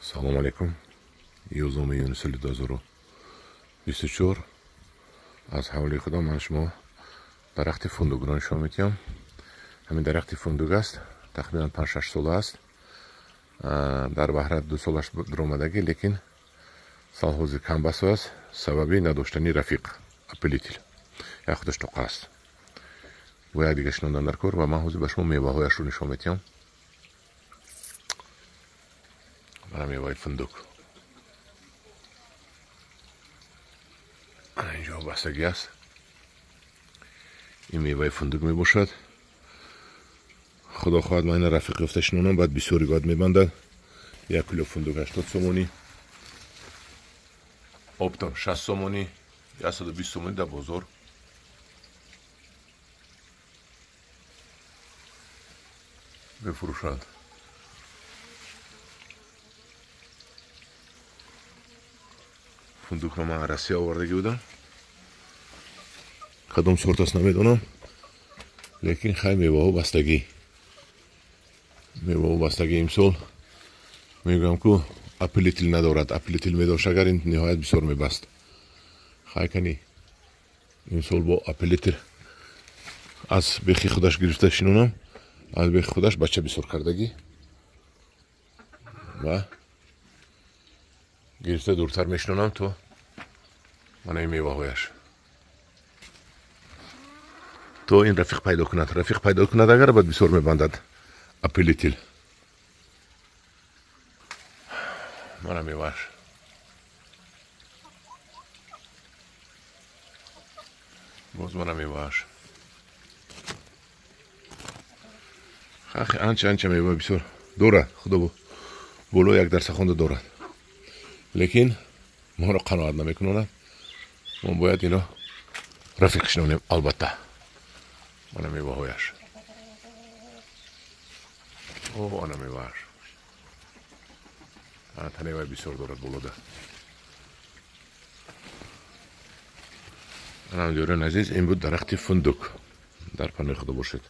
Салом алейкум. 11 июни соли 2024 аз ҳавлии худо ман шумо дарахти фундугро нишон медиҳам. Ҳамин дарахти фундук аст, тақрибан 5-6 сола аст. Дар баҳра 2 солаш дуромадагӣ, лекин сал ҳозир кам басо аст, сабаби надоштани рафиқ, опылитель. Як худаш тоқа аст. Бо як дига шинондан дар кор ва ман ҳозир ба шумо меваҳояшро нишон медиҳам. Мана меваи фундук. Ана инҷо бастагӣ аст. Ин меваи фундук мебошад. Худо хоҳад ман ина рафиқ ёфта шинонам, баъд бисёри баъд мебандад. Як кило фундук 80 сомонӣ, оптом 60 сомонӣ, 120 сомонӣ дар бозор. Мефурӯшанд. Фундукро ман Россия овардагӣ будам. Кадом сорт аст намедонам, лекин хай меваҳо бастагӣ. Меваҳо бастагӣ имсол мегӯям ку опылитель надорад. Опылитель медошт агар ин ниҳоят бисёр мебаст. Хай кани имсол бо опылитель аз бехи худаш гирифта шинонам, аз бехи худаш бача бисёр кардагӣ ва гирифта дуртар мешинонам то мана ин меваҳояш, то ин рафиқ пайдо кунад. Рафиқ пайдо кунад агар баъд бисёр мебандад опылитель. Мана мевааш. Боз мана мевааш. Хахи анча анча мева бисёр дорад, худо боло як дарсахонда дорад, лекин моро қаноат намекунонад. Мо бояд ино рафиқ шинонем албатта. Мана меваҳояш. О, ана мевааш. Ана таневай бисёр дорад болода. Ана дӯрони азиз, ин буд дарахти фундук. Дар паноҳи худо бошед.